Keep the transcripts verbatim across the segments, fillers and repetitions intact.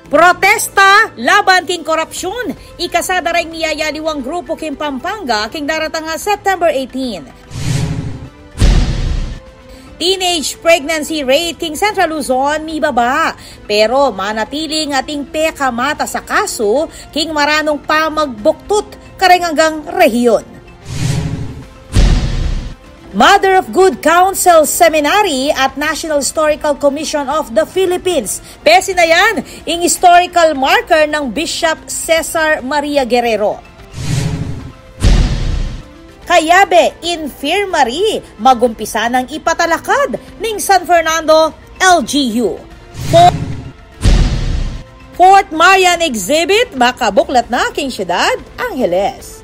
Protesta laban king korapsyun, ikasa da reng miyayaliwang grupu king Pampanga king daratang a September eighteen. Teenage pregnancy rate king Central Luzon mibaba, pero manatiling ating pekamatas a kasu king maranung pamagbuktut kareng anggang rehiyon. Mother of Good Counsel Seminary at National Historical Commission of the Philippines. Pesi na yan ing historical marker ng Bishop Cesar Maria Guerrero. Cayabe Infirmary, magumpisa nang ipatalakad ning San Fernando L G U. Fort, Fort Marian Exhibit, makabuklat na king Ciudad Angeles.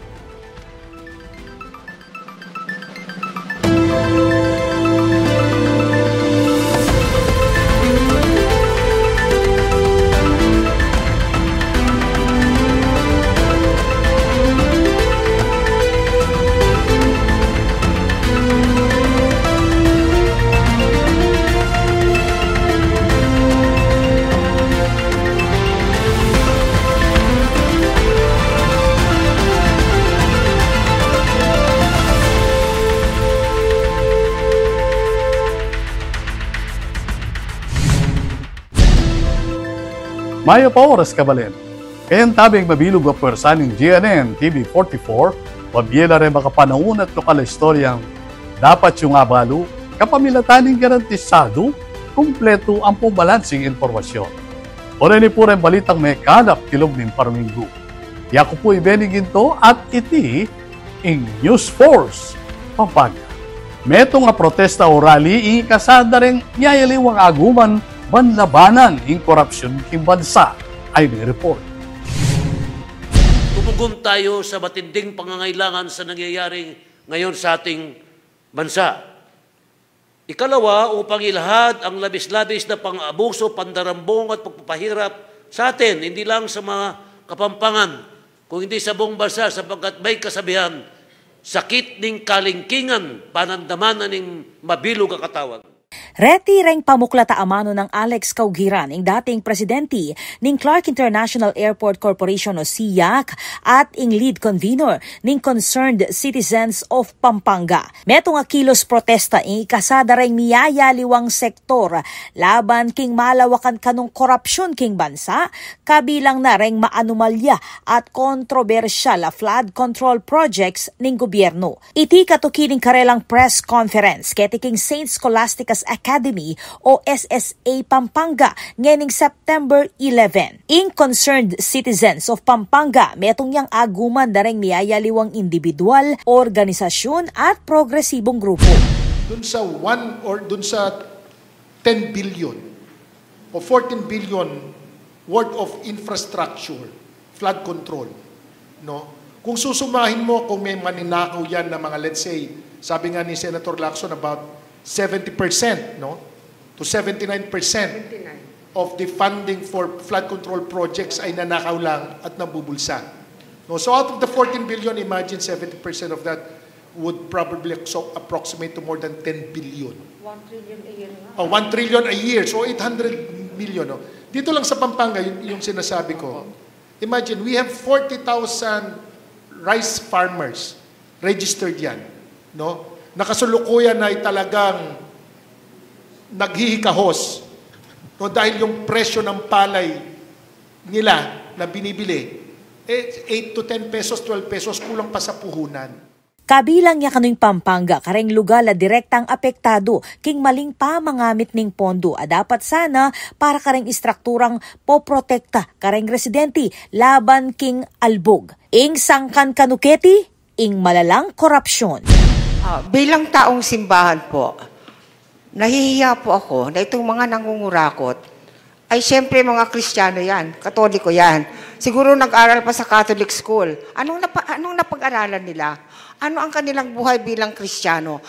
Mayap a oras, kabalen. Kayang tabing mabilug a pwersa ning G N N T V forty-four, pabie la reng makapanaun at lokal a istoryang dapat yung abalu, kapamilatan ning garantisadu, kumpletu ampong balansing impormasyon. Oren i pu reng balitang mekalap kilub ning parminggu. Yaku pu i Benny Ginto at iti ing News Force Pampanga. Metung a protesta o rally ing ikasa da reng miyayaliwang aguman ban labanan ing korapsyun king bansa. Ay may report. Tumugon tayo sa matinding pangangailangan sa nangyayari ngayon sa ating bansa. Ikalawa, upang ilahad ang labis-labis na pang-abuso, pandarambong at pagpapahirap sa atin, hindi lang sa mga Kapampangan, kung hindi sa buong bansa, sapagkat may kasabihan, sakit ning kalingkingan, panandaman na ning mabilug a katawan. Reti reng pamuklat a amanu nang Alex Caugiran, ing dating presidente ning Clark International Airport Corporation o SIAC at ing lead convenor ning Concerned Citizens of Pampanga. Metung a kilos protesta ing ikasa da reng miyayaliwang sektor laban king malawakan kanung korapsyun king bansa, kabilang na reng maanumalya at kontrobersyal a flood control projects ning gobyernu. Iti katuki ning karelang press conference keti king Saint Scholastica's Academy o S S A Pampanga ngening September eleven. Ing Concerned Citizens of Pampanga, metung yang aguman da reng miyayaliwang indibidwal, organisasyun at progresibong grupu. Dun sa one or dun sa ten billion o fourteen billion worth of infrastructure, flood control, no? Kung susumahin mo, kung may maninakaw yan na mga, let's say, sabi nga ni Senator Lacson, about seventy percent, no? To seventy-nine percent of the funding for flood control projects ay nanakaw lang at nabubulsa. No? So out of the fourteen billion, imagine seventy percent of that would probably so approximate to more than ten billion. One trillion a year nga. Oh, one trillion a year. So eight hundred million, no? Dito lang sa Pampanga, yung, yung sinasabi ko. Opo. Imagine, we have forty thousand rice farmers registered yan, no? Na kasalukuyan ay talagang naghihikahos, no? Dahil yung presyo ng palay nila na binibili, eh, eight to ten pesos, twelve pesos, kulang pa sa puhunan. Kabilang ya kanu ing Pampanga kareng lugal a direktang apektadu king maling pamangamit ning pondu a dapat sana para kareng istrukturang poprotekta kareng residente laban king albug. Ing sangkan kanu keti, ing malalang korapsyun. Ah, bilang taong simbahan po, nahihiya po ako na itong mga nangungurakot ay siyempre mga Kristiyano yan, Katoliko yan. Siguro nag-aral pa sa Catholic school. Anong napa-, anong napag-aralan nila? Ano ang kanilang buhay bilang Kristiyano?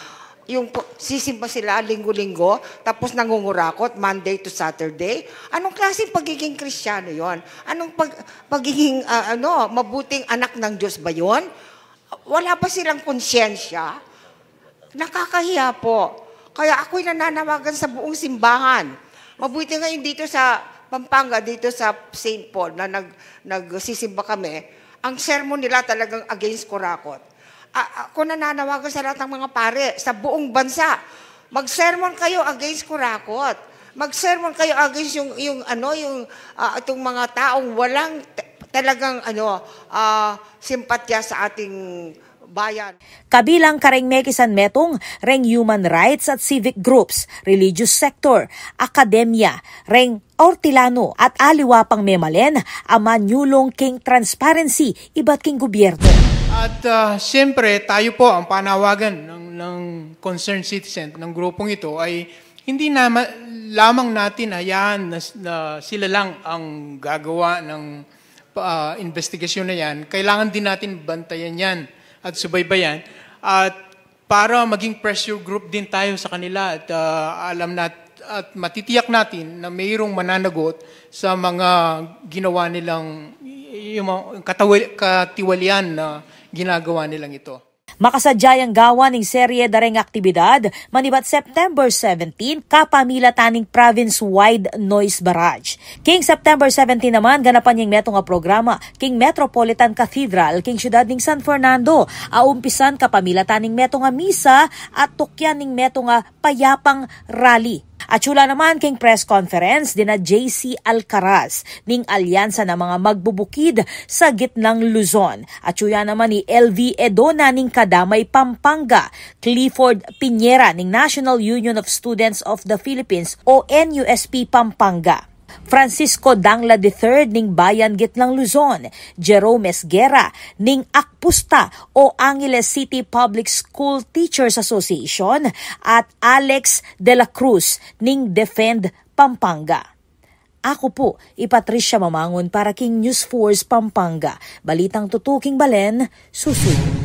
Yung po, sisimba sila linggo-linggo, tapos nangungurakot Monday to Saturday? Anong klaseng pagiging Kristiyano yon? Anong pag-, pagiging, ah, ano, mabuting anak ng Diyos ba yon? Wala ba silang konsyensya? Nakakahiya po. Kaya ako'y nananawagan sa buong simbahan. Mabuti ngayon dito sa Pampanga, dito sa Saint Paul na nag-, nagsisimba kami, ang sermon nila talagang against kurakot. A-, ako nananawagan sa lahat ng mga pare sa buong bansa, mag-sermon kayo against kurakot. Mag-sermon kayo against yung, yung ano, yung, ah, itong mga taong walang t-, talagang ano, ah, simpatya sa ating bayan. Kabilang kareng mekisan metung reng human rights at civic groups, religious sector, akademya, reng ortilano at aliwa pang memalen a manyulung king transparency ibat king gobyerno. At, ah, siyempre, tayo po ang panawagan ng, ng concerned citizen, ng grupong ito, ay hindi na ma-, lamang natin hayaan na, na sila lang ang gagawa ng pa-, ah, investigasyon na yan. Kailangan din natin bantayan yan at subaybayan. At para maging pressure group din tayo sa kanila at, ah, alam nat-, at matitiyak natin na mayroong mananagot sa mga ginawa nilang, yung mga katawa-, katiwalian na ginagawa nilang ito. Makasadya yang gawan ning serye da reng aktibidad manibat September seventeen, kapamilatan ning province-wide noise barrage. King September seventeen naman, ganapan yang metung a programa king Metropolitan Cathedral king syudad ning San Fernando, a umpisan kapamilatan ning metung a misa at tukyan ning metung a payapang rally. Atyu la naman king press conference dina J C Alcaraz ning Alyansa ng mga Magbubukid sa Gitnang Luzon. Atyu ya naman i L V Edona ning Kadamay Pampanga, Clifford Piñera ning National Union of Students of the Philippines o N U S P Pampanga, Francisco Dangla the third ning Bayan Gitnang Luzon, Jerome Esguerra ning ACPUSTA o Angeles City Public School Teachers Association, at Alex de la Cruz ning Defend Pampanga. Aku pu i Patricia Mamangun para king News Force Pampanga. Balitang tutuking balen, susuyu.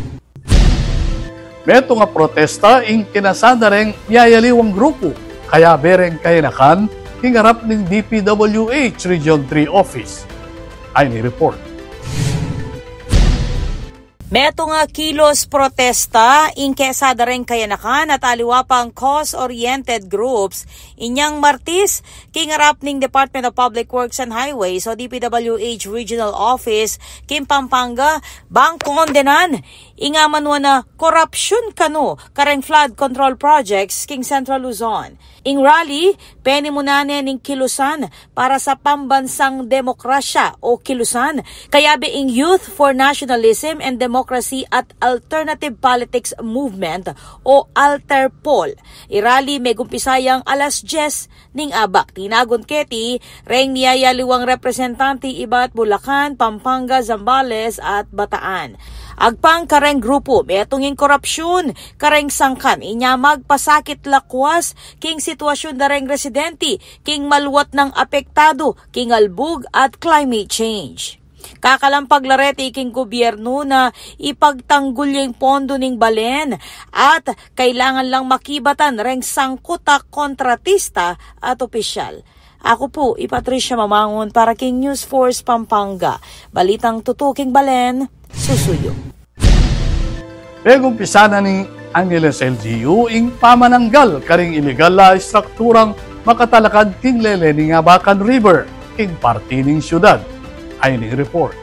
Metung a protesta ing kinasa da reng miyayaliwang grupu kayabe reng kayanakan king arap ning D P W H Region three Office. Ayni report. Metung a kilos protesta ing kesa da reng kayanakan at aliwa pang cause-oriented groups inyang Martis king arap ning Department of Public Works and Highways o D P W H Regional Office king Pampanga bang kondenan ing amanuan a korapsyun kanu kareng flood control projects king Central Luzon. Ing rally, penimunan ne ning Kilusan para sa Pambansang Demokrasya o Kilusan, kayabe ing Youth for Nationalism and Democracy at Alternative Politics Movement o ALTERPOL. I rally megumpisa yang alas dyes ning abak. Tinagun keti reng miyayaliwang representante ibat Bulacan, Pampanga, Zambales at Bataan. Agpang kareng grupu, metung ing korapsyun kareng sangkan inya magpasakit lakwas king sitwasyun da reng residente king maluat nang apektadu king albug at climate change. Kakalampag la reti king gobyernu na ipagtanggul ya ing pondo ning balen at kailangan lang makibatan reng sangkut a kontratista at opisyal. Aku pu i Patricia Mamangun para king News Force Pampanga. Balitang tutuking balen, susuyu. Megumpisa na ning Angeles L G U ing pamananggal karing ilegal a istrukturang makatalakad king lele ning Abacan River king parti ning syudad. Ayni report.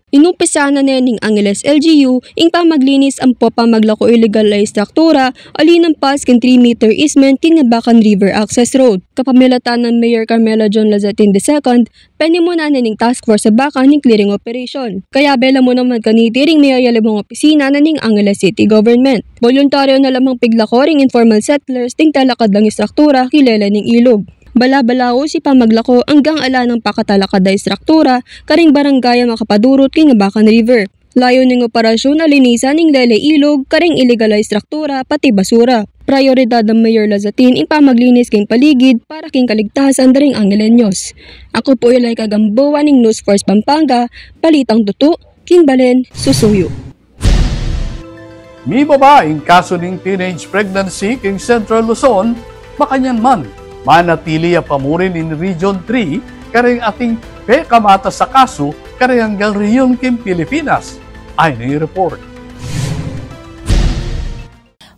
Inumpisa na ne ning Angeles L G U ing pamaglinis ampo pamaglako ilegal a istruktura, ali nampas king three meter easement king Abacan River Access Road. Kapamilatan nang Mayor Carmelo John Lazatin the second, penimunan ne ning task force Abacan ing clearing operation. Kayabe la mu naman kaniti ring miyayaliwang opisina na ning Angeles City Government. Boluntaryo na lamang piglako ring informal settlers ding talakad lang istruktura king lele ning ilug. Bala-balaus i pamaglako anggang ala nang pakatalakad a istruktura karing barangay a makapadurut king Abacan River. Layu ning operasyun a linisan ing lele ilug karing ilegal a istruktura pati basura. Prayoridad nang Mayor Lazatin ing pamaglinis king paligid para king kaligtasan da ring Angeleños. Aku pu i Laika Gamboa ning News Force Pampanga, balitang tutu king balen, susuyu. Mibaba ing kasu ning teenage pregnancy king Central Luzon, makanyan man, manatili ya pamuri ning Region three karing ating pekamatas a kasu karing anggang rehiyun king Pilipinas. Ayni report.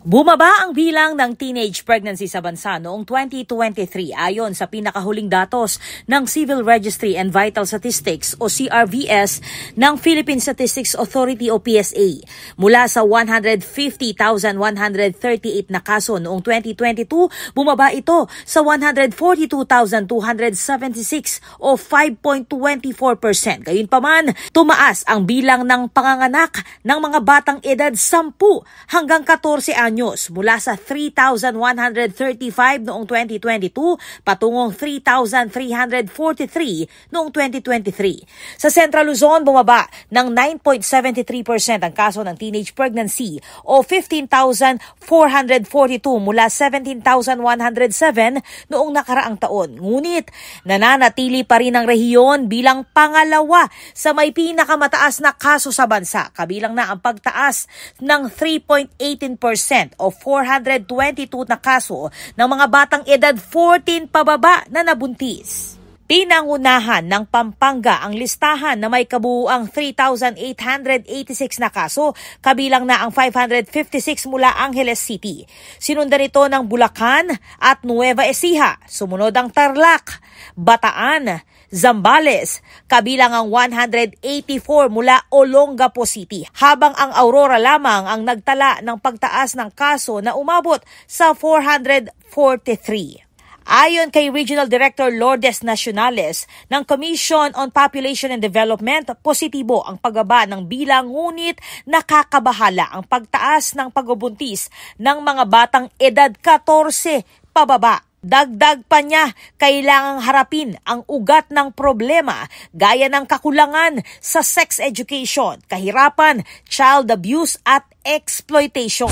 Bumaba ang bilang ng teenage pregnancy sa bansa noong twenty twenty-three ayon sa pinakahuling datos ng Civil Registry and Vital Statistics o C R V S ng Philippine Statistics Authority o P S A. Mula sa one hundred fifty thousand one hundred thirty-eight na kaso noong twenty twenty-two, bumaba ito sa one hundred forty-two thousand two hundred seventy-six o five point twenty-four percent. Gayunpaman, tumaas ang bilang ng panganganak ng mga batang edad sampu hanggang katorse anyos, mula sa three thousand one hundred thirty-five noong twenty twenty-two patungong three thousand three hundred forty-three noong twenty twenty-three. Sa Central Luzon, bumaba ng nine point seven three percent ang kaso ng teenage pregnancy o fifteen thousand four hundred forty-two mula seventeen thousand one hundred seven noong nakaraang taon. Ngunit, nananatili pa rin ang rehiyon bilang pangalawa sa may pinakamataas na kaso sa bansa, kabilang na ang pagtaas ng three point eighteen percent o four hundred twenty-two na kaso ng mga batang edad fourteen pababa na nabuntis. Pinangunahan ng Pampanga ang listahan na may kabuuang three thousand eight hundred eighty-six na kaso, kabilang na ang five hundred fifty-six mula Angeles City. Sinundan ito ng Bulacan at Nueva Ecija. Sumunod ang Tarlac, Bataan, Zambales, kabilang ang one hundred eighty-four mula Olongapo City, habang ang Aurora lamang ang nagtala ng pagtaas ng kaso na umabot sa four hundred forty-three. Ayon kay Regional Director Lourdes Nacionales ng Commission on Population and Development, positibo ang pagbaba ng bilang, ngunit nakakabahala ang pagtaas ng pagbubuntis ng mga batang edad katorse pababa. Dagdag pa niya, kailangang harapin ang ugat ng problema gaya ng kakulangan sa sex education, kahirapan, child abuse at exploitation.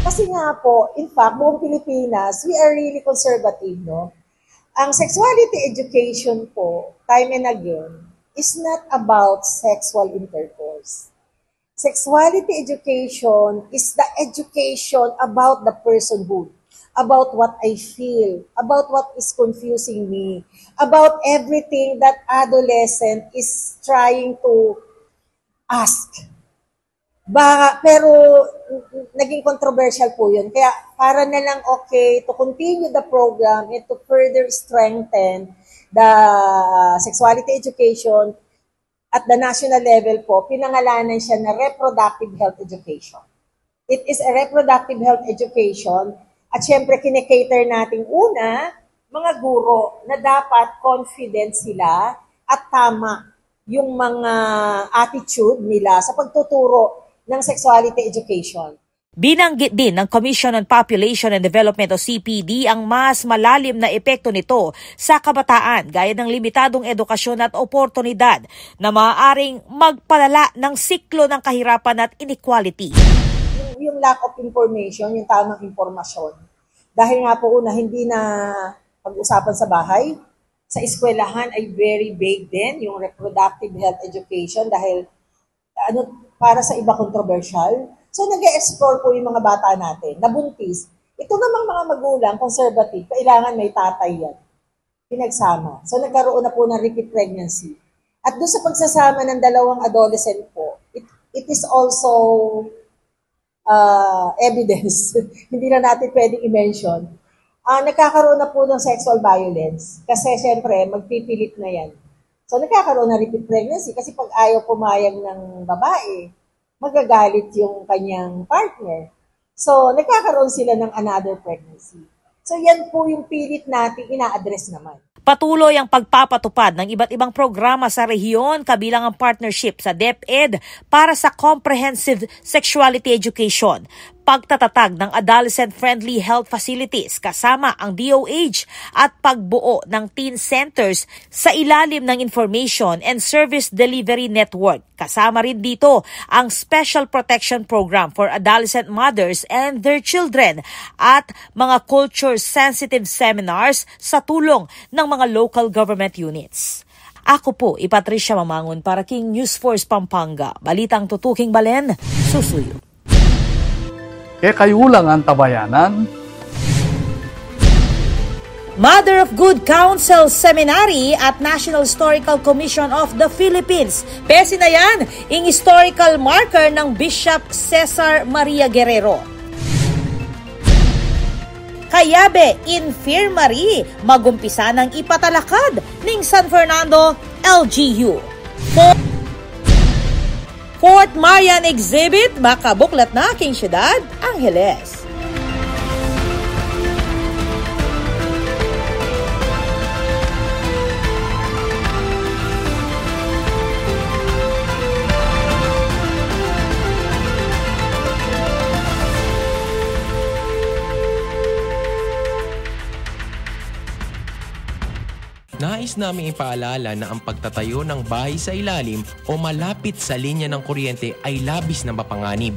Kasi nga po, in fact, buong Pilipinas, we are really conservative, no? Ang sexuality education po, time and again, is not about sexual intercourse. Sexuality education is the education about the personhood, about what I feel, about what is confusing me, about everything that adolescent is trying to ask. Ba, pero naging controversial po yun. Kaya para na lang, okay, to continue the program and to further strengthen the sexuality education at the national level po, pinangalanan siya na reproductive health education. It is a reproductive health education at syempre kinikater nating una, mga guro na dapat confident sila at tama yung mga attitude nila sa pagtuturo ng sexuality education. Binanggit din ng Commission on Population and Development o C P D ang mas malalim na epekto nito sa kabataan, gaya ng limitadong edukasyon at oportunidad na maaaring magpalala ng siklo ng kahirapan at inequality. Yung, yung lack of information, yung tamang impormasyon. Dahil nga po una, hindi na pag-usapan sa bahay, sa eskwelahan ay very vague din yung reproductive health education dahil ano, para sa iba kontrobersyal. So, nag-e-explore po yung mga bata natin, nabuntis. Ito namang mga magulang, conservative, kailangan may tatay yan. Pinagsama. So, nagkaroon na po ng repeat pregnancy. At doon sa pagsasama ng dalawang adolescent po, it, it is also uh, evidence. Hindi na natin pwedeng i-mention. Ah, nagkakaroon na po ng sexual violence. Kasi, syempre, magpipilit na yan. So, nagkakaroon na repeat pregnancy kasi pag ayaw pumayag ng babae, magagalit yung kanyang partner. So, nagkakaroon sila ng another pregnancy. So, yan po yung pilit natin ina-address naman. Patuloy ang pagpapatupad ng iba't ibang programa sa rehiyon, kabilang ang partnership sa DepEd para sa comprehensive sexuality education, pagtatatag ng adolescent-friendly health facilities kasama ang D O H, at pagbuo ng teen centers sa ilalim ng Information and Service Delivery Network. Kasama rin dito ang Special Protection Program for Adolescent Mothers and Their Children at mga culture-sensitive seminars sa tulong ng mga local government units. Ako po i Patricia Mamangon para king News Force Pampanga. Balitang tutuking balen, susuyu. Kekayu lang, antabayanan. Mother of Good Counsel Seminary at National Historical Commission of the Philippines. Pesi na yan, ing historical marker ng Bishop Cesar Maria Guerrero. Cayabe Infirmary, magumpisa nang ipatalakad ning San Fernando L G U. Fort, Fort Marian Exhibit, makabuklat na king Syudad Angeles. Nais naming ipaalala na ang pagtatayo ng bahay sa ilalim o malapit sa linya ng kuryente ay labis na mapanganib.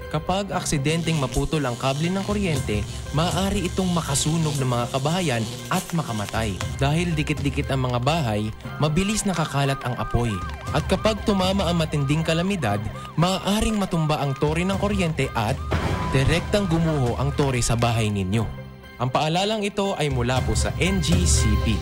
Kapag aksidenteng maputol ang kable ng kuryente, maaari itong makasunog ng mga kabahayan at makamatay. Dahil dikit-dikit ang mga bahay, mabilis nakakalat ang apoy. At kapag tumama ang matinding kalamidad, maaaring matumba ang tore ng kuryente at direktang gumuho ang tore sa bahay ninyo. Ang paalalang ito ay mula po sa N G C P.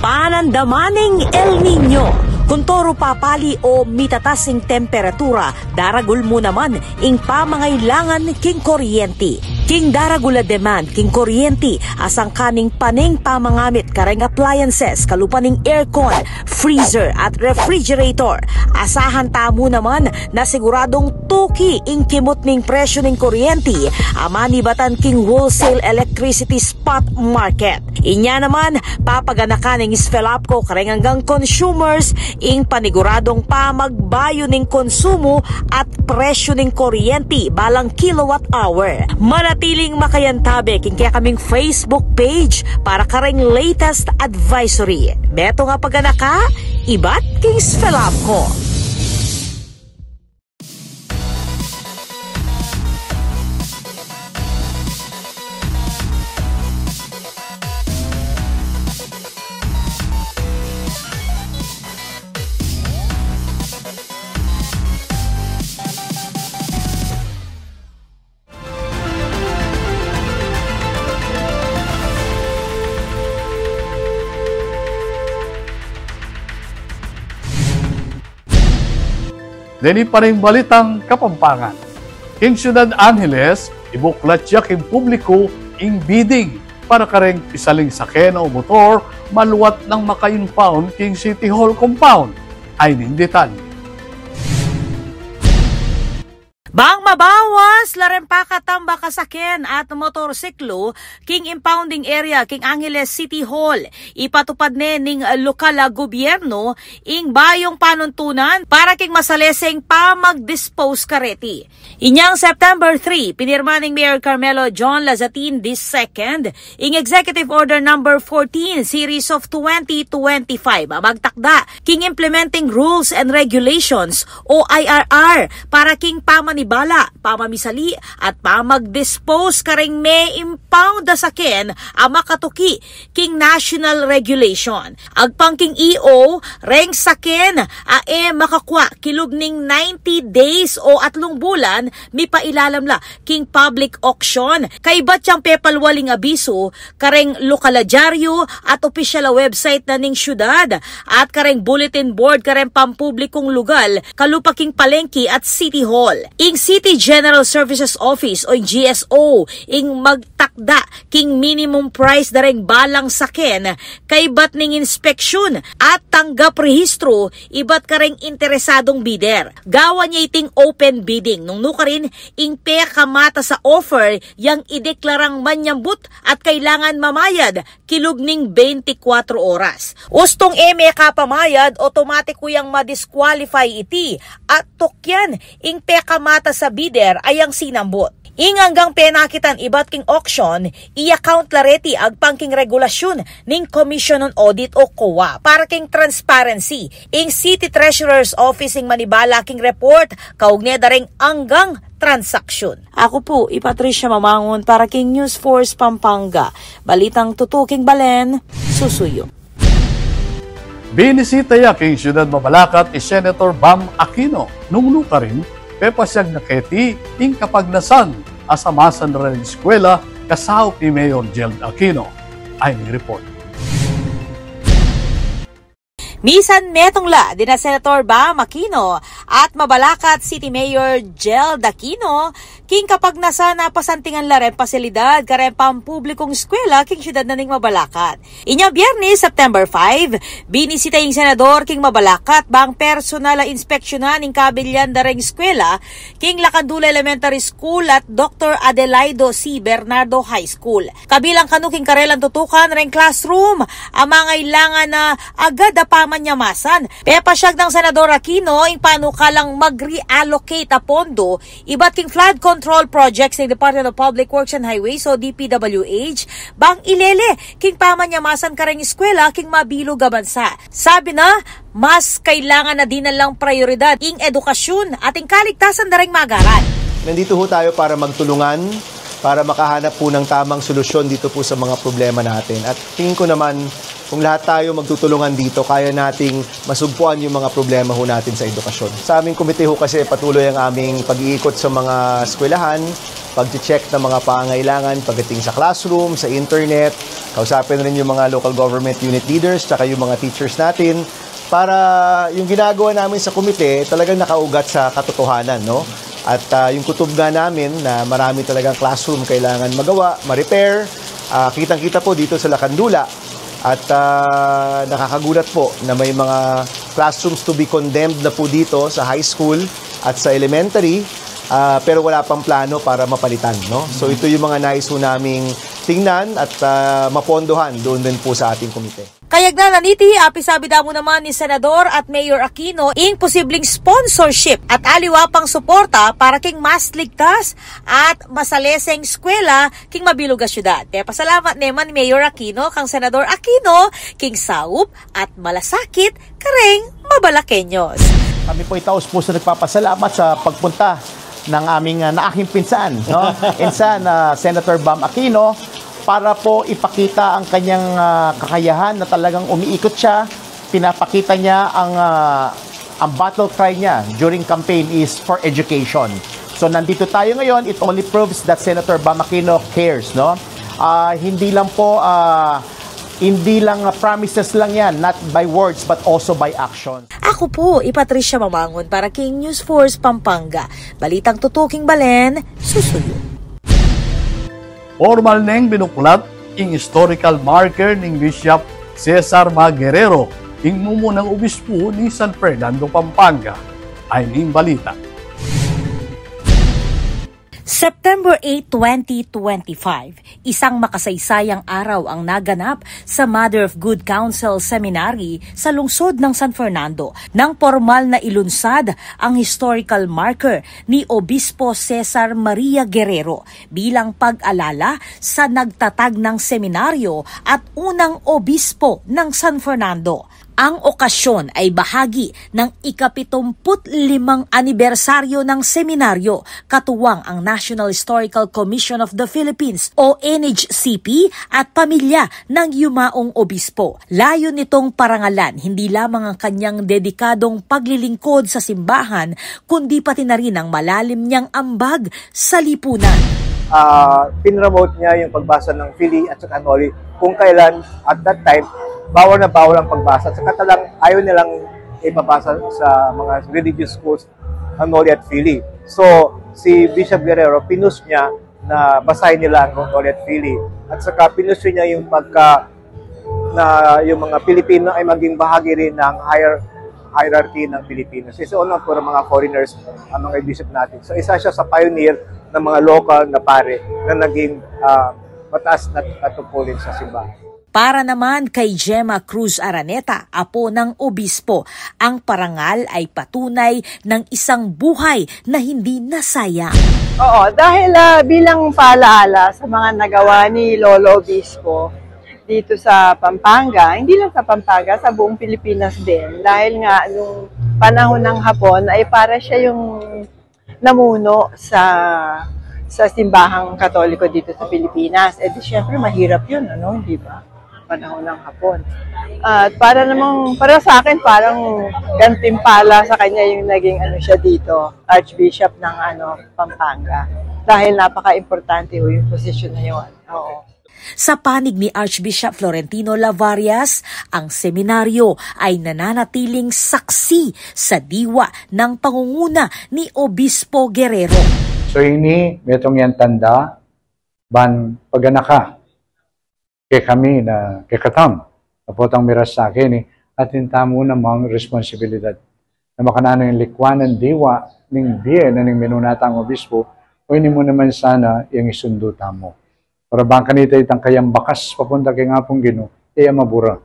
Panandaman ning El Niño. Kuntoru papali o mitatas ing temperatura, daragul mu naman ing pamangailangan king kuryenti. King daragul a demand king kuryenti, asangkan ning pane ing pamangamit kareng appliances, kalupa ning aircon, freezer at refrigerator. Asahan tamu naman na siguradung tuki ing kimut ning presyu ning kuryenti a manibatan king wholesale electricity spot market. Inya naman, papaganakan ning SFELAPCO kareng anggang consumers ing paniguradung pamagbayu ning konsumu at presyu ning kuryenti balang kilowatt hour. Manatiling makayantabe king kekaming Facebook page para kareng latest advisory. Metung a paganaka ibat king SFELAPCO. Deni pa ring balitang Kapampangan. King Syudad Angeles, ibuklat ya king publiku ing bidding para kareng pisaling saken o motor maluat nang maka-impound king City Hall compound. Ayni ing detalye. Bang mabawas la reng pakatambak a saken at motorsiklu king impounding area king Angeles City Hall, ipatupad ne ning lokal a gobyerno ing bayung panuntunan para king masaleseng pamag-dispose kareti. Inyang September three, pinirma ning Mayor Carmelo John Lazatin the second ing Executive Order Number fourteen, Series of twenty twenty-five, a magtakda king Implementing Rules and Regulations o I R R para king pamanibala, pamamisali, at pamag-dispose kareng me-impound a saken a makatuki king national regulation. Agpang king E O, reng saken a e makakua kilub ning ninety days o atlung bulan, mipailalam la king public auction. Kaybat yang pepalwal ing abisu kareng lokal a dyaryu at opisyal a website na ning syudad at kareng bulletin board kareng pampublikung lugal kalupa king palengke at City Hall. Ing City General Services Office o ing G S O ing magtakda king minimum price da reng balang saken kaybat ning inspeksyun at tanggap rehistru ibat kareng interesadung bidder. Gawan ya iting open bidding nung nukarin ing pekamataas a offer yang ideklarang manyambut at kailangan mamayad kilub ning bente kwatro oras. Ustung e mekapamayad, otomatiku yang ma-disqualify iti at tukyan ing pekamataas a bidder a yang sinambut. Ing anggang penakitan ibat king auction, i-account la reti agpang king regulasyun ning Commission on Audit o COA para king transparency. Ing City Treasurer's Office ing manibala king report kaugne da reng anggang transaksyon. Aku pu i Patricia Mamangun para king News Force Pampanga. Balitang tutuking balen, susuyu. Binisita ya king Syudad Mabalacat i Senator Bam Aquino. Nung nukarin, pepasyag na keti ing kapagnasan a samasan da reng eskwela kasaup i Mayor Jeld Aquino. Ayni ing report. Misan metung la dina Senator Bam Aquino at Mabalacat City Mayor Gerald Aquino king kapagnasan a pasantingan la reng pasilidad kareng pampublikung eskwela king syudad na ning Mabalacat. Inyang Biyernes, September five, binisita ing senador king Mabalacat bang personal a inspeksyunan ing kabilyan da reng eskwela king Lacandula Elementary School at Doctor Adelaido C. Bernardo High School. Kabilang kanu king karelang tutukan reng classroom a mangailangan na agad a pamanyamasan. Pepasyag nang Senador Aquino ing panukalang mag-reallocate a pondo ibat king flood control projects ning Department of Public Works and Highways o D P W H bang ilele king pamanyamasan kareng eskwela king mabilug a bansa. Sabi na, mas kailangan na dinan lang prayoridad ing edukasyon at ing kaligtasan da reng mag-aaral. Nandito ho tayo para magtulungan, para makahanap po ng tamang solusyon dito po sa mga problema natin. At tingin ko naman, kung lahat tayo magtutulungan dito, kaya nating masugpuan yung mga problema ho natin sa edukasyon. Sa aming komite ho kasi, patuloy ang aming pag-iikot sa mga eskwelahan, pag-check ng mga pangangailangan pagdating sa classroom, sa internet. Kausapin rin yung mga local government unit leaders, tsaka yung mga teachers natin, para yung ginagawa namin sa komite talagang nakaugat sa katotohanan, no? At ah, yung kutob nga namin na marami talagang classroom kailangan magawa, ma-repair, ah, kitang-kita po dito sa Lacandula. At ah, nakakagulat po na may mga classrooms to be condemned na po dito sa high school at sa elementary, ah, pero wala pang plano para mapalitan, no? So ito yung mga nais ho naming tingnan at ah, mapondohan doon din po sa ating komite. Kayagnan na niti, apisabi da mu naman ni Senador at Mayor Aquino ing posibleng sponsorship at aliwa pang suporta para king mas ligtas at masaleseng eskwela king mabilug a syudad. Pepasalamat ne man ni Mayor Aquino kang Senador Aquino king saup at malasakit kareng Mabalaqueños. Kami po'y taus-pusong nagpapasalamat sa pagpunta ng aming, ah, na aking pinsan, no? Insan, ah, Senator Bam Aquino, para po ipakita ang kanyang, ah, kakayahan na talagang umiikot siya, pinapakita niya ang, ah, ang battle cry niya during campaign is for education. So nandito tayo ngayon, it only proves that Senator Bam Aquino cares, no? Ah, hindi lang po, ah, hindi lang, ah, promises lang yan, not by words but also by action. Aku pu i Patricia Mamangun para king News Force Pampanga. Balitang tutuking balen, susuyu. Pormal neng binuklat ing historical marker ning Bishop Cesar Ma Guerrero, ing mumunang obispo ning San Fernando, Pampanga. Ay ning balita. September eight, twenty twenty-five, isang makasaysayang araw ang naganap sa Mother of Good Counsel Seminary sa lungsod ng San Fernando nang pormal na ilunsad ang historical marker ni Obispo Cesar Maria Guerrero bilang pag-alala sa nagtatag ng seminaryo at unang obispo ng San Fernando. Ang okasyon ay bahagi ng ikapitumput limang anibersaryo ng seminaryo, katuwang ang National Historical Commission of the Philippines o N H C P at pamilya ng yumaong obispo. Layon nitong parangalan hindi lamang ang kanyang dedikadong paglilingkod sa simbahan, kundi pati na rin ang malalim niyang ambag sa lipunan. Ah, pinromote niya yung pagbasa ng Filii at saka Noli kung kailan, at that time, bawal na bawal ang pagbasa. At saka talagang ayaw nilang ipabasa sa mga religious schools ang Noli at Filii. So, si Bishop Guerrero, pinush niya na basahin nila ang Noli at Filii. At saka pinush niya yung pagka na yung mga Pilipino ay maging bahagi rin ng higher hierarchy ng Pilipinas. Kasi una, puro mga foreigners ang mga bishop natin. So, isa siya sa pioneer ng mga local na pare na naging, ah, mataas na katungkulin sa simbahan. Para naman kay Gemma Cruz Araneta, apo ng obispo, ang parangal ay patunay ng isang buhay na hindi nasayang. Oo, dahil, ah, bilang paalaala sa mga nagawa ni Lolo Obispo dito sa Pampanga, hindi lang sa Pampanga, sa buong Pilipinas din. Dahil nga, nung panahon ng Hapon, ay para siya yung namuno sa, sa simbahang Katoliko dito sa Pilipinas. Eh di, syempre, mahirap yun, ano, di ba? Panahon ng Hapon. At para namang, para sa akin, parang gantimpala sa kanya yung naging, ano, siya dito, Archbishop ng, ano, Pampanga. Dahil napaka-importante ho yung posisyon na yun. Oo. Sa panig ni Archbishop Florentino Lavarias, ang seminaryo ay nananatiling saksi sa diwa ng pangunguna ni Obispo Guerrero. So ini, metung yang tanda, ban paganaka kekami na kekatam, a potang miras keni, atin tamu namang responsibilidad na makananu ing likwan nang diwa ning bie na ning minuna tang obispo, o ini mu naman sana ing isundu tamu. Para bang kanita itang kayang bakas papunta king Apung Ginu, e ya mabura.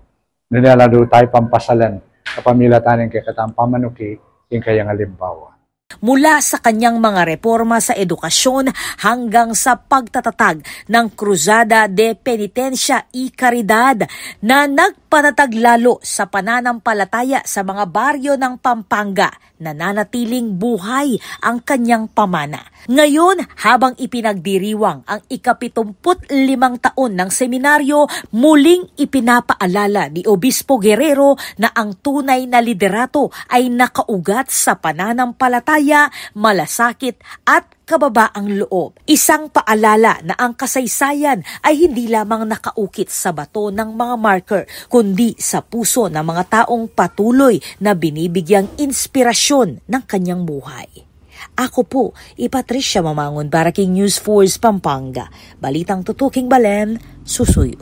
Nune lalo taya pang pasalan, kapamilatan ning kekatang pamanuki, ing kayang alimbawa. Mula sa kanyang mga reporma sa edukasyon hanggang sa pagtatatag ng Cruzada de Penitencia y Caridad na nagpatatag lalo sa pananampalataya sa mga baryo ng Pampanga, nananatiling buhay ang kanyang pamana. Ngayon, habang ipinagdiriwang ang ikapitumput limang taon ng seminaryo, muling ipinapaalala ni Obispo Guerrero na ang tunay na liderato ay nakaugat sa pananampalataya, malasakit, at kababaang loob. Isang paalala na ang kasaysayan ay hindi lamang nakaukit sa bato ng mga marker, kundi sa puso ng mga taong patuloy na binibigyang inspirasyon ng kanyang buhay. Ako po, i Patricia Mamangun para king News Force Pampanga. Balitang tutuking balen, susuyu.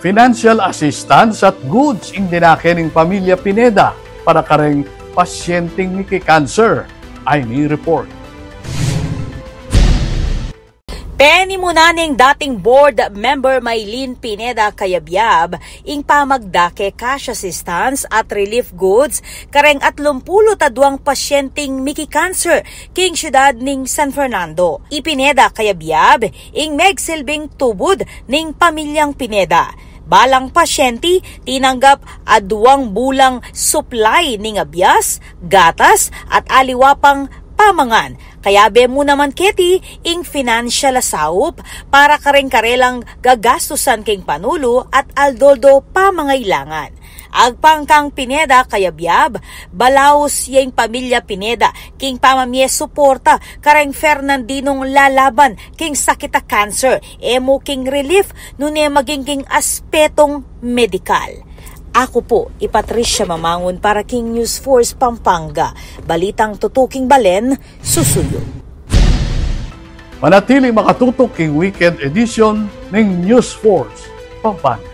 Financial assistance at goods ing dinake ning pamilya Pineda para kareng pasyenteng miki-cancer. Ay ni report. Penimunan ning dating board member Maylene Pineda Cayabyab ing pamagdake cash assistance at relief goods kareng atlumpulu't aduang pasyenteng miki-cancer king syudad ning San Fernando. I Pineda Cayabyab ing megsilbing tubud ning pamilyang Pineda. Balang pasyente tinanggap aduang bulang supply ning abias, gatas, at aliwa pang pamangan. Kayabe mu naman keti ing financial a saup para kareng karelang gagastusan king panulu at aldo-aldo pamangailangan. Agpang kang Pineda Cayabyab, balaus ya ing pamilya Pineda king pamamie suporta kareng Fernandinong lalaban king sakit a cancer, e mu king relief, nune maging king aspetong medikal. Ako po, i Patricia Mamangun para king News Force Pampanga. Balitang tutuking balen, susuyu. Manatiling makatutok king weekend edition ning News Force Pampanga.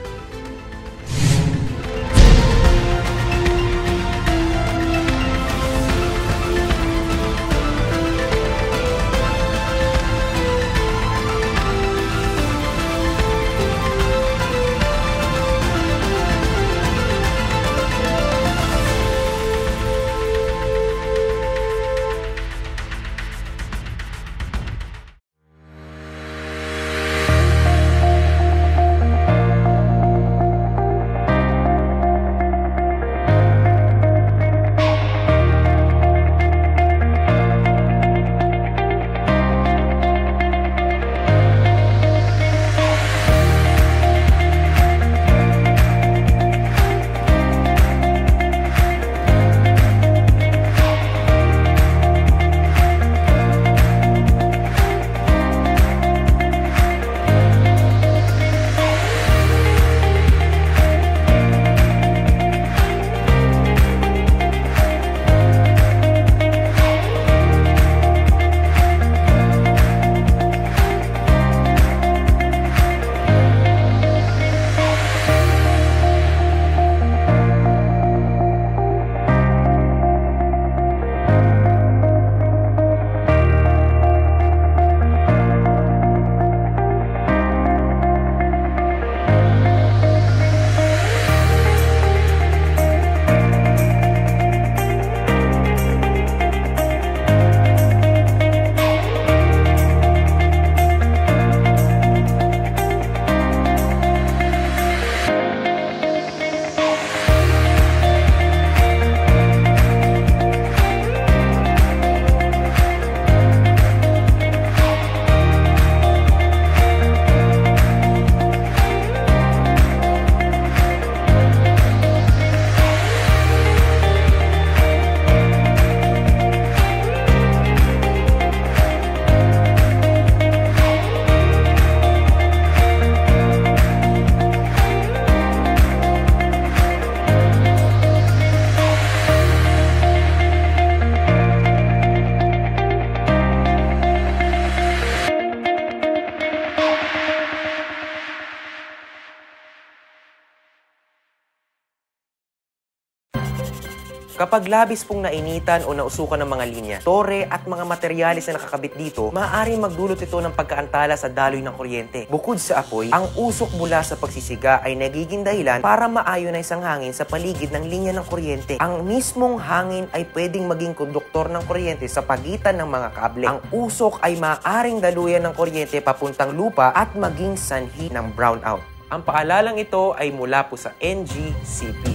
Kapag labis pong nainitan o nausukan ng mga linya, tore at mga materyales na nakakabit dito, maaaring magdulot ito ng pagkaantala sa daloy ng kuryente. Bukod sa apoy, ang usok mula sa pagsisiga ay nagiging dahilan para ma-ionize ang hangin sa paligid ng linya ng kuryente. Ang mismong hangin ay pwedeng maging konduktor ng kuryente sa pagitan ng mga kable. Ang usok ay maaaring daluyan ng kuryente papuntang lupa at maging sanhi ng brownout. Ang paalalang ito ay mula po sa N G C P.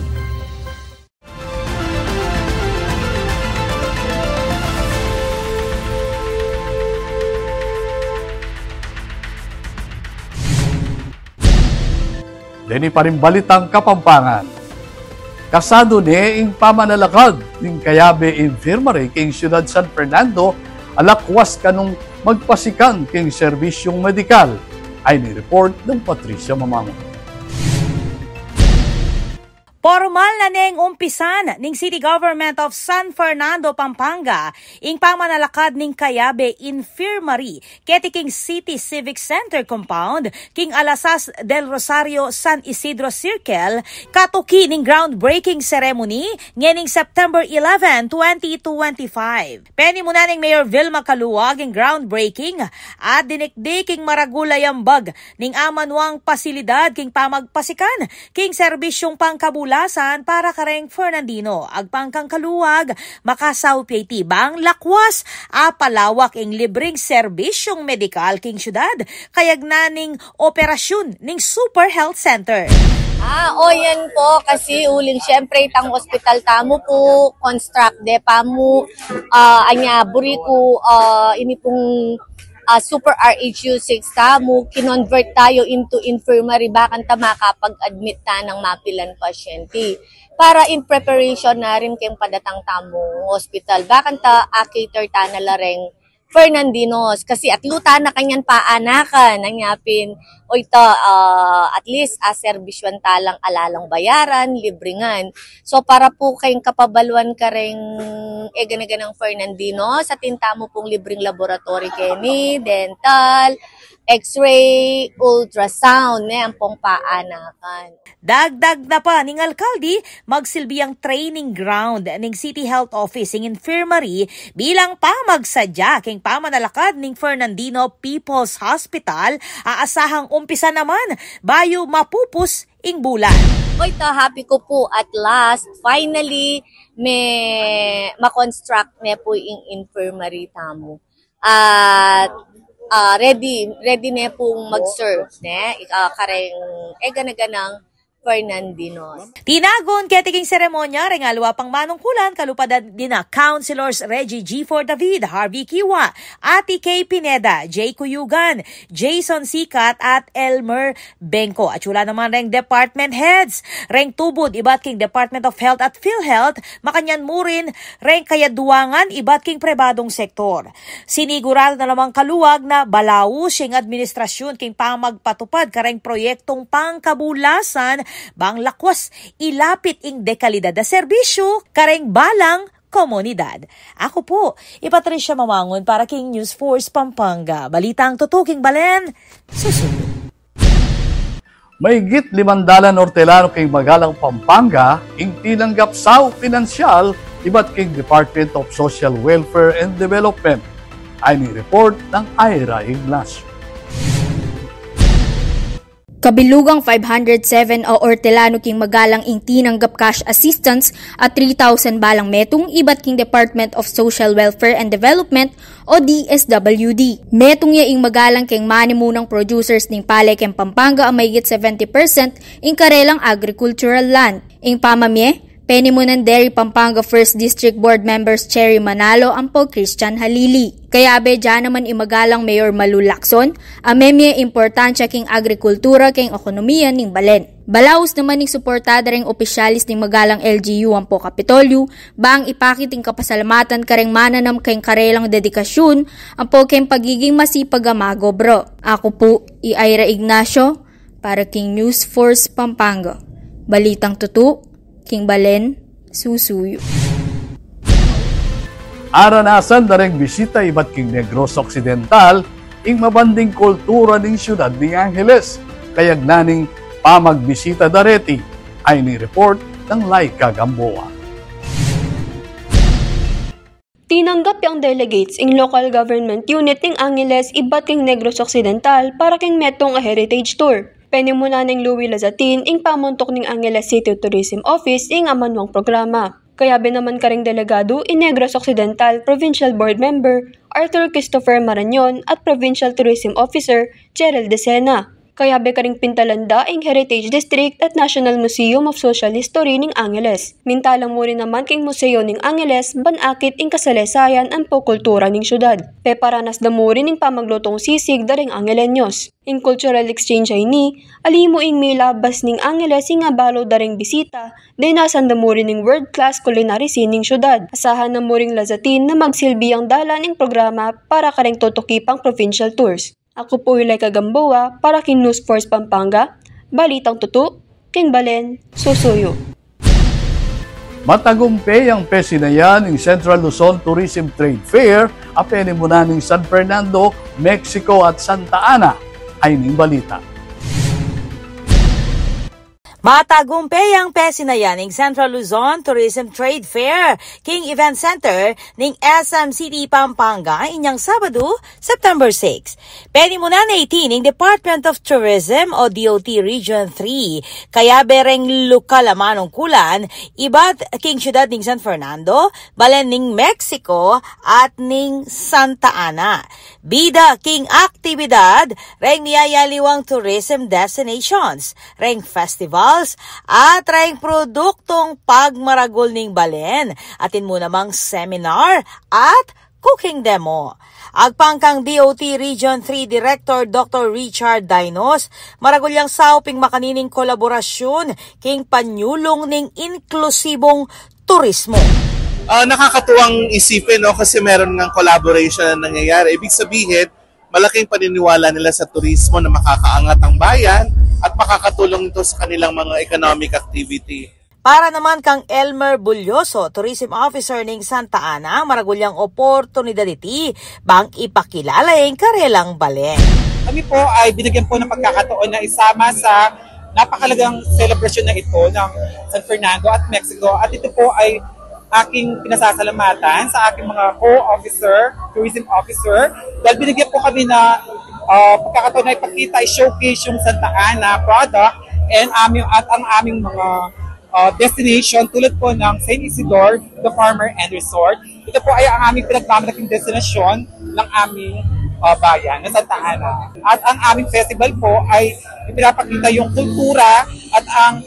Deni pa ring balitang Kapampangan. Kasadu ne ing pamanalakad ning Cayabe Infirmary king Syudad San Fernando, a lakwas kanung magpasikan king serbisyung medikal. Ayni report nang Patricia Mamango. Pormal na neng umpisan ning City Government of San Fernando, Pampanga, ing pamanalakad ning Cayabe Infirmary keti king City Civic Center Compound, king Alasas del Rosario, San Isidro Circle, katuki ning groundbreaking ceremony ngening September eleven, twenty twenty-five. Penimunan neng Mayor Vilma Caluag ing groundbreaking at dinikdik ing maragul a yambag ning amanuang pasilidad king pamagpasikan king serbisyung pangkabulasan para kareng Fernandino. Agpang kang Caluag, makasaup ya iti bang lakwas a palawak ing libreng serbisyung medikal king syudad, kayagnan ning operasyun ning Super Health Center. Ah, o yan po, kasi uling siyempre itang hospital tamu po, construct de pa mu, ah, anya, buri ku, ah, ini pung, ah, Super R H U six tamu, kinonvert tayo into infirmary, bakanta makapag-admit ta nang mapilan pasyente. Para in preparation na rin keng padatang tamung hospital, bakanta a-cater ta na la reng Fernandinos, kasi atlu ta na kanyan paanakan, anya pin, o ita, ah, at least, ah, serbisyuan ta lang, ala lang bayaran, libre ngan. So, para pu keng kapabaluan kareng eganaganang Fernandinos, atin tamu pung libreng laboratory keni, dental, x-ray, ultrasound, ne, ampong paanakan. Dagdag na pa ning alkalde, magsilbi yang training ground ning City Health Office ing infirmary bilang pamagsadya keng pamanalakad ning Fernandino People's Hospital, a asahang umpisan naman bayu mapupus ing bulan. Oy, ta, happy ku pu, at last, finally, me ma-construct ne pu ing infirmary tamu. At, ah, ready, ready ne pung mag-serve, ne? Ah, kareng eganaganang Fernandinos. Tinagun keti king seremonya reng aliwa pang manungkulan, kalupa da dina Councilors Reggie Gifford David, Harvey Kiwa, Ate Kay Pineda, Jay Cuyugan, Jason Sicat at Elmer Bengco. Atsula naman reng department heads reng tubud ibat king Department of Health at PhilHealth, makanyan mu rin reng kayaduangan ibat king pribadung sektor. Sinigurado na namang Caluag na balaus ya ing administrasyun king pamagpatupad kareng proyektung pangkabulasan bang lakwas ilapit ing dekalidad a serbisyu kareng balang komunidad. Aku pu i Patricia Mamangun para king News Force Pampanga. Balitang tutu king balen, susunod. Mahigit limang dalan ortelano king Magalang, Pampanga, ing tinanggap sau pinansyal ibat king Department of Social Welfare and Development. Ayni report nang Ira Ignacio. Kabilugang five hundred seven a ortelano king Magalang ing tinanggap cash assistance a three thousand balang metung ibat king Department of Social Welfare and Development o D S W D. Metung ya ing Magalang keng manimunang producers ning pale keng Pampanga a mahigit seventy percent ing karelang agricultural land. Ing pamamie, penimunan deri Pampanga First District Board Members Cherry Manalo ampo Christian Halili. Kayabe da naman i Magalang Mayor Malu Lacson a memie importansya king agrikultura keng ekonomiya ning balen. Balaus naman ing suporta da reng opisyalis ning Magalang L G U ampo Kapitolyu bang ipakit ing kapasalamatan kareng mananam keng karelang dedikasyun ampo keng pagiging masipag a magobra. Aku pu i Ira Ignacio para king News Force Pampanga. Balitang tutu, king balen, susuyu. Aranasan da reng bisita ibat king Negros Occidental ing mabanding kultura ning syudad ning Angeles, kayagnan ning pamagbisita da reti. Ayni report nang Laika Gamboa. Tinanggap yang delegates ing local government unit ning Angeles ibat king Negros Occidental para king metung a heritage tour. Penimuna neng Louie Lazatin ing pamuntuk ning Angeles City Tourism Office ing amanuang programa. Kayabe naman karing delegadu i Negros Occidental Provincial Board Member Arthur Christopher Marañon at Provincial Tourism Officer Gerald Decena. Kayabe karing pintalan da ing Heritage District at National Museum of Social History ning Angeles. Minta la mu rin naman king Museo ning Angeles ban akit ing kasaleysayan ampo kultura ning syudad. Peparanas da mu rin ing pamaglutung sisig da ring Angeleños. Ing cultural exchange a ini, ali mu ing milabas ning Angeles ing abalu da ring bisita, dinasan da mu rin ing world-class culinary scene ning syudad. Asahan na mu ring Lazatin na magsilbi yang dalan ing programa para karing tutuki pang provincial tours. Aku pu i Laika Gamboa para king News Force Pampanga, balitang tutu, king balen, susuyu. Matagumpe yang pesinayan ing Central Luzon Tourism Trade Fair a penimunan ning San Fernando, Mexico at Santa Ana. Ay ning balita. Matagumpe yang pesinayan ing Central Luzon Tourism Trade Fair king Event Center ning S M City, Pampanga, inyang Sabadu, September six. Penimunan na iti ning Department of Tourism o D O T Region three, kayabe reng lokal a manungkulan, ibat king syudad ning San Fernando, balen ning Mexico, at ning Santa Ana. Bida king aktibidad reng miyayaliwang tourism destinations, reng festivals, at reng produktung pagmaragul ning balen, atin mu namang seminar at cooking demo. Agpang kang D O T Region three Director Doctor Richard Dainos, maragul yang saup ing makanining kolaborasyun king panyulung ning inklusibung turismo. Ah, nakakatuwang isipin, no, kasi meron ngang collaboration na nangyayari. Ibig sabihin, malaking paniniwala nila sa turismo na makakaangat ang bayan at makakatulong ito sa kanilang mga economic activity. Para naman kang Elmer Bulyoso, Tourism Officer ning Santa Ana, maragul yang oportunidad iti bang ipakilala ing karelang balen. Kami po ay binigyan po ng pagkakataon na isama sa napakalagang selebrasyon na ito ng San Fernando at Mexico. At ito po ay aking pinasasalamatan sa aking mga co-officer, tourism officer, dahil binigyan po kami na ah, pagkakataon na ipakita, i-showcase yung Santa Ana product and aming, at ang aming mga ah, destination tulad po ng Saint Isidor, The Farmer and Resort. Ito po ay ang aming pinagmamalaking destinasyon ng aming ah, bayan, ng Santa Ana. At ang aming festival po ay ipinapakita yung kultura at ang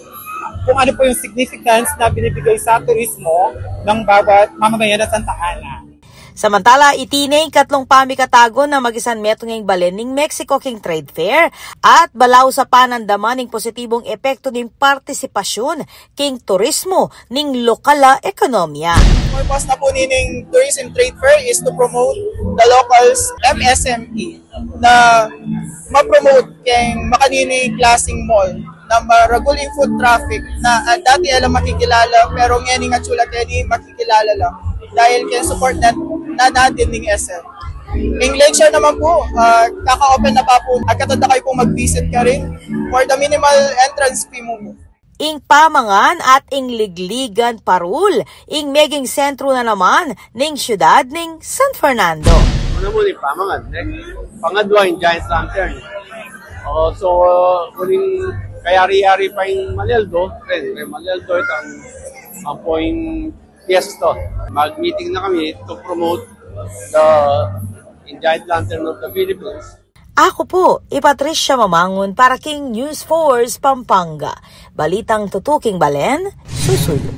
kung ano po yung significance na binibigay sa turismo ng bawat mamamayan ng Santa Ana. Samantala, iti ne ing katlung pamikatagun nang magisan metung ing balen ning Mexico king trade fair at balaus a panandaman ing positibung epektu ning partisipasyon king turismo ning lokal a ekonomiya. Purpose na po nining tourism trade fair is to promote the locals M S M E na ma-promote keng makanini klasing mall na maragul ing foot traffic na ah, dati e la makikilala pero ngeni atsu la keni makikilala la dahil keng support na, na natin ning S M. Ing Lakeshore naman po, ah, kaka-open na pa po. Agkatan da kayu pong mag-visit karin for the minimal entrance fee mu po. Ing pamangan at ing ligligan parul ing meging sentru na naman ning syudad ning San Fernando. Una mu ning pamangan, eh. Pangadwa ing Giant Lantern. O, so, uling kayari-yari pa ing Malialdo, ren, ren Malialdo, itang, ang point piyesta. Mag-meeting na kami to promote the Giant Lantern of the Philippines. Aku pu i Patricia Mamangun para king News Force Pampanga. Balitang tutuking balen, susuyu.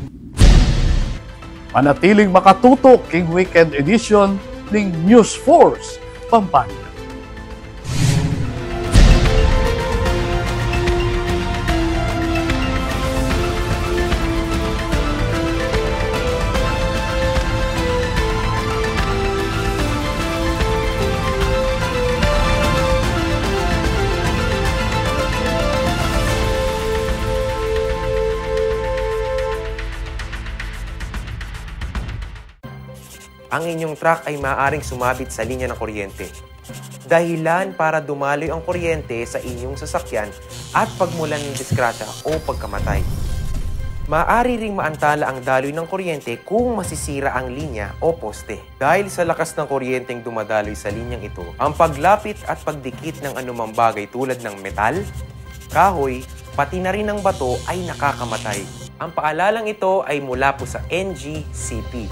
Manatiling makatutok king weekend edition ning News Force Pampanga. Ang inyong truck ay maaaring sumabit sa linya ng kuryente. Dahilan para dumaloy ang kuryente sa inyong sasakyan at pagmulan ng disgrasya o pagkamatay. Maaari ring maantala ang daloy ng kuryente kung masisira ang linya o poste. Dahil sa lakas ng kuryenteng dumadaloy sa linyang ito, ang paglapit at pagdikit ng anumang bagay tulad ng metal, kahoy, pati na rin ang bato ay nakakamatay. Ang paalalang ito ay mula po sa N G C P.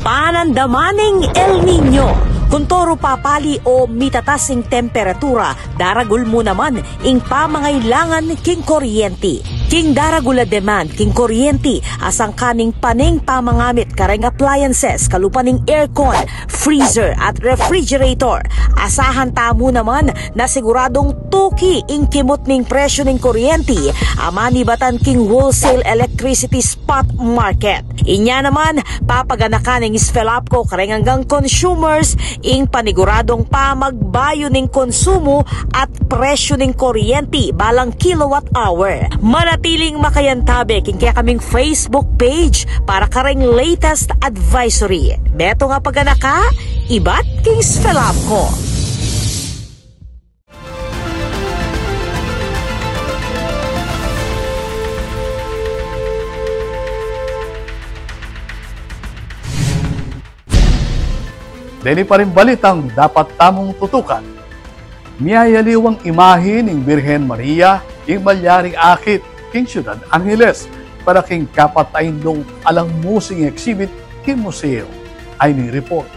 Panandaman ning El Niño. Kuntoru papali o mitatas ing temperatura, daragul mu naman ing pamangailangan king kuryenti. King daragul a demand king kuryenti, asangka ning paneng pamangamit kareng appliances, kalupa ning aircon, freezer, at refrigerator. Asahan tamu naman na siguradung tuki ing kimut ning presyu ning kuryenti a manibatan king wholesale electricity spot market. Inya naman, papaganakan ning SFELAPCO kareng anggang consumers ing paniguradung pamagbayu ning konsumu at presyu ning kuryenti balang kilowatt hour. Manatiling makayantabe king kekaming Facebook page para kareng latest advisory. Metung a paganaka, ibat king SFELAPCO. Deni pa ring balitang dapat tamung tutukan. Miyayaliwang imahe ning Birhen Maria ing malyaring akit king Siudad Angeles para king kapat a indung alang musing exhibit king museo. Ayni ing report.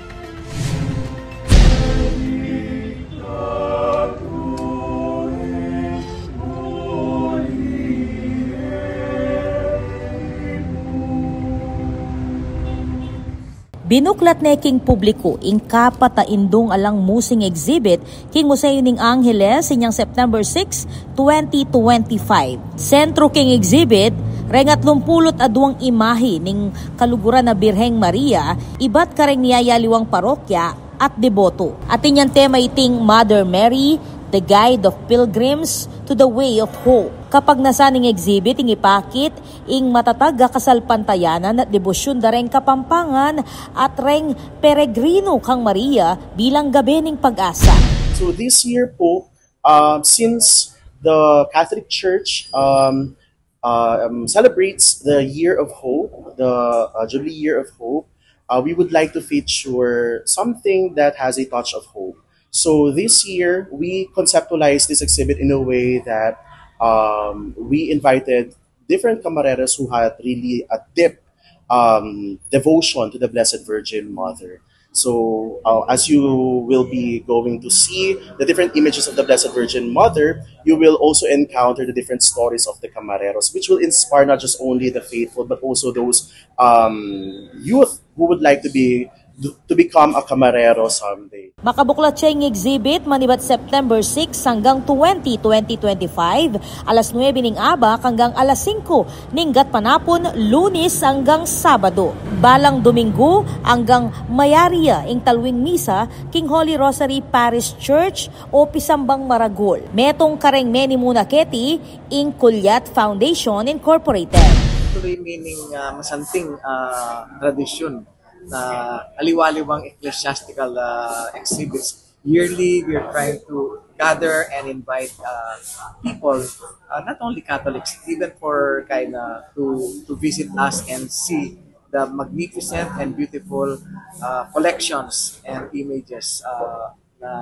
Binuklat ne king publiku ing kapat a indung alang musing exhibit king Museo ning Angeles inyang September six, twenty twenty-five. Sentru king exhibit, reng atlumpulu't aduang imahe ning kaluguran a Birheng Maria, ibat kareng miyayaliwang parokya at deboto. Atin yang tema iting Mother Mary, the Guide of Pilgrims to the Way of Hope. Kapagnasan ning exhibit ing ipakit ing matatag a kasalpantayanan at debosyun da reng Kapampangan at reng peregrinu kang Maria bilang gabe ning pag-asa. So this year po, uh, since the Catholic Church, um, uh, um, celebrates the Year of Hope, the, uh, Jubilee Year of Hope, uh, we would like to feature something that has a touch of hope. So this year, we conceptualized this exhibit in a way that, um, we invited different camareros who had really a deep, um, devotion to the Blessed Virgin Mother. So, uh, as you will be going to see the different images of the Blessed Virgin Mother, you will also encounter the different stories of the camareros, which will inspire not just only the faithful, but also those, um, youth who would like to be, to become a camarero someday. Makabuklat ya ing exhibit manibat September six anggang twenty, twenty twenty-five, alas nuebe ning abak anggang alas singko ning gatpanapun, Lunes anggang Sabado. Balang Dominggu anggang mayari ya ing talwing misa king Holy Rosary Parish Church o pisambang maragul. Metung kareng menimuna keti ing Kulyat Foundation Incorporated. Tuloy meaning, ah, masanting, ah, tradisyun na aliwa-aliwang ecclesiastical, ah, exhibits. Yearly, we're trying to gather and invite, uh, people, uh, not only Catholics, even for kind of to, to visit us and see the magnificent and beautiful, uh, collections and images, uh, na,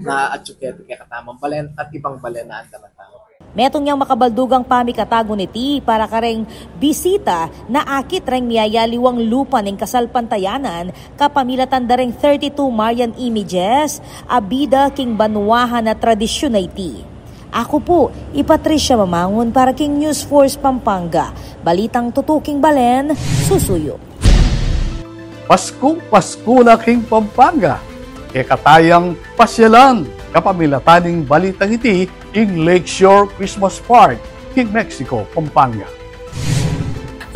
na atsukete kekatamung balen at ibang balen na anda man tamu. Metung yang makabaldugang pamikatagun iti para kareng bisita na akit reng miyayaliwang lupa ning kasalpantayanan kapamilatan da reng thirty-two Marian images a bida king banwahan a tradisyun a iti. Aku pu, i Patricia Mamangun para king News Force Pampanga, balitang tutuking balen, susuyu. Paskung Pasko na king Pampanga. Kekatayang pasyalan, kapamilatan ning balitang iti, ing Lakeshore Christmas Park, king Mexico, Pampanga.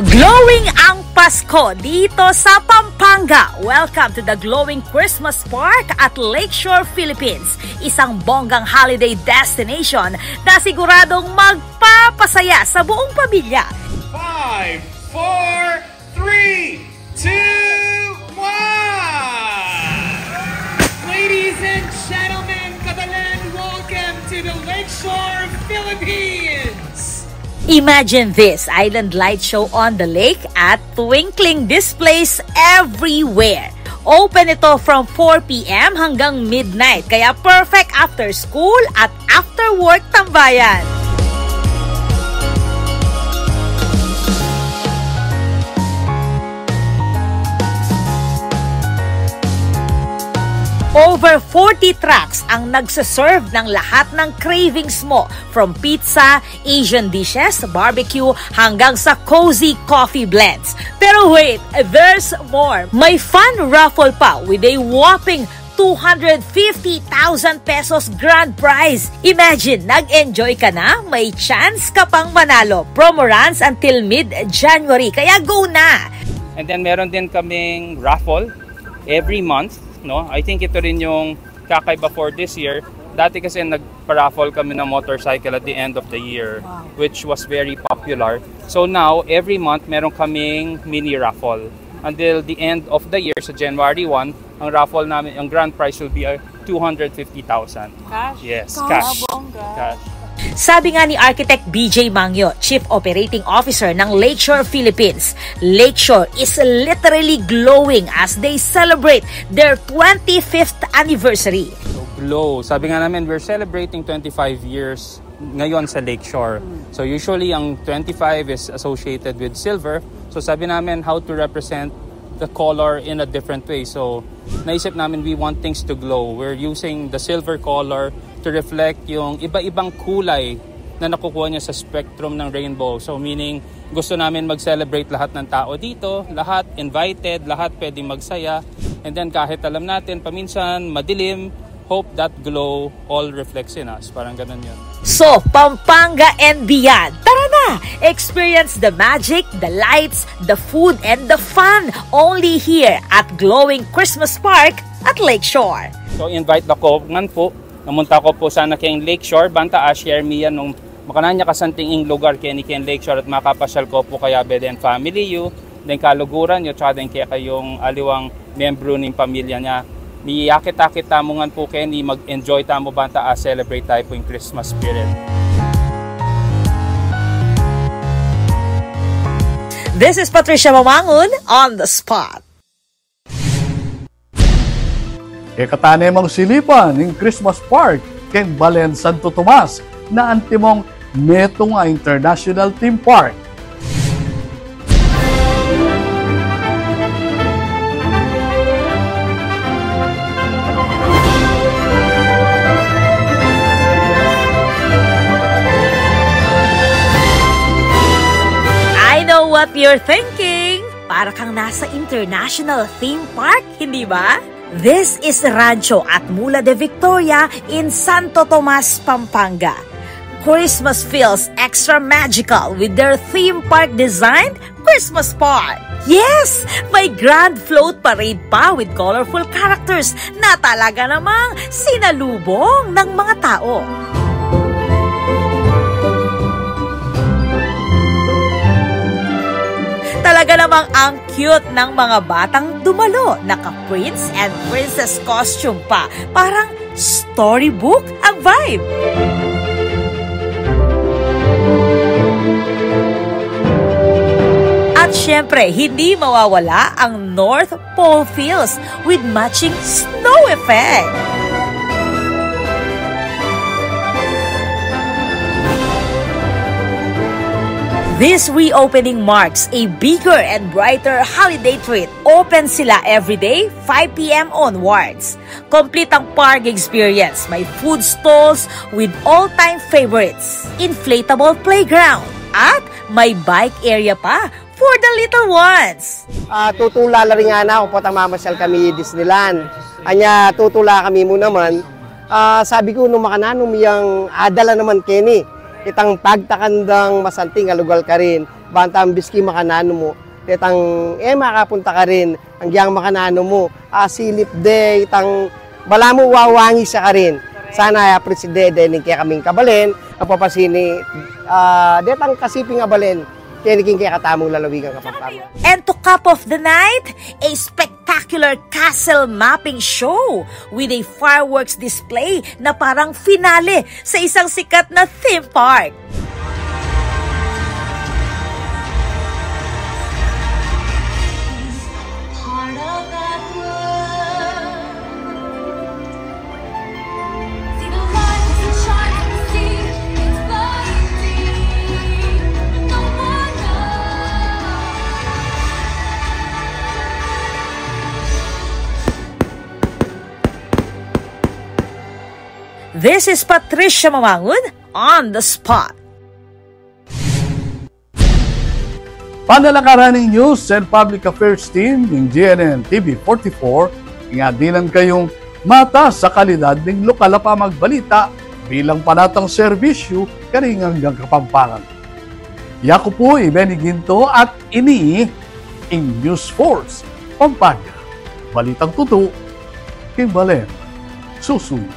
Glowing ang Pasko dito sa Pampanga. Welcome to the Glowing Christmas Park at Lakeshore Philippines. Isang bonggang holiday destination na siguradong magpapasaya sa buong pamilya. Five, four, three, two, one. Ladies and gentlemen, kabalan, welcome to the Lakeshore Imagine this, island light show on the lake at twinkling displays everywhere. Open ito from four p m hanggang midnight, kaya perfect after school at after work tambayan. Over forty trucks ang nagsaserve ng lahat ng cravings mo, from pizza, Asian dishes, barbecue, hanggang sa cozy coffee blends. Pero wait, there's more. May fun raffle pa with a whopping two hundred fifty thousand pesos grand prize. Imagine, nag-enjoy ka na, may chance ka pang manalo. Promo runs until mid-January, kaya go na! And then meron din kaming raffle every month, no? I think ito rin yung kakaiba for this year. Dati kasi nagpa-raffle kami ng motorcycle at the end of the year, which was very popular. So now, every month, meron kaming mini raffle. Until the end of the year, sa January one, ang raffle namin, ang grand prize will be, uh, two hundred fifty thousand. Cash? Yes, cash. Cash. Bongga. Cash. Sabi nga ni Architect B J Mangyo, Chief Operating Officer ng Lakeshore Philippines, Lakeshore is literally glowing as they celebrate their twenty-fifth anniversary. So, glow. Sabi nga namin, we're celebrating twenty-five years ngayon sa Lakeshore. So, usually, ang twenty-five is associated with silver. So, sabi namin, how to represent the color in a different way. So, naisip namin, we want things to glow. We're using the silver color to reflect yung iba-ibang kulay na nakukuha niya sa spectrum ng rainbow. So, meaning, gusto namin mag-celebrate lahat ng tao dito, lahat invited, lahat pwedeng magsaya. And then, kahit alam natin, paminsan, madilim, hope that glow all reflects in us. Parang ganun yun. So, Pampanga and beyond. Tara na! Experience the magic, the lights, the food, and the fun only here at Glowing Christmas Park at Lakeshore. So, invite ako ngan po. Namunta ko po sana keng Lakeshore, banta a-share mi yan nung makanyan ya kasanting ing lugar keni keng Lakeshore at makapasyal ko po kaya beden family yu, deng kaluguran yu, tsaka deng kekayung aliwang membro ning pamilya niya. Miyakit-akit tamu ngan po keni, mag-enjoy tamu banta a-celebrate tamu po ing Christmas spirit. This is Patricia Mamangun on the spot. E kata ne mang silipan ing Christmas Park keng Balen Santo Tomas na antimong metung a international theme park. I know what you're thinking. Para kang nasa international theme park, hindi ba? This is Rancho Atmula de Victoria in Santo Tomas, Pampanga. Christmas feels extra magical with their theme park designed Christmas park. Yes! May grand float parade pa with colorful characters na talaga namang sinalubong ng mga tao. Talaga namang ang cute ng mga batang dumalo. Naka-prince and princess costume pa. Parang storybook ang vibe. At syempre, hindi mawawala ang North Pole feels with matching snow effect. This reopening marks a bigger and brighter holiday treat. Open sila everyday, five p m onwards. Complete ang park experience. May food stalls with all-time favorites, inflatable playground, at may bike area pa for the little ones. Ah, tutula la rin nga na, ako po, mamasyal kami Disneyland. Anya, tutula kami mu naman. Ah, sabi ku, nung makananu mu yang adala naman keni itang pagtakan dang masanting a lugal karin, banta imbis ki makananu mu, detang e makapunta karin, agyang makananu mu, ah, silip de itang balamu wawangis ya karin. Sana ya preside de ning kekaming kabalen, ang papasini, ah, detang kasiping a balen, keni king kekatamung lalawigan Kapampangan. And to cap off the night, a spectacular castle mapping show with a fireworks display na parang finale sa isang sikat na theme park. This is Patricia Mamangun on the spot. Panalakaran ning News and Public Affairs Team ning G N N T V forty-four, ing adinan kayung matas a kalidad ning lokal a pamagbalita bilang panatang serbisyu karing anggang Kapampangan. Yaku pu i Benny Ginto at ini ing News Force Pampanga. Balitang tutu king balen susuyu.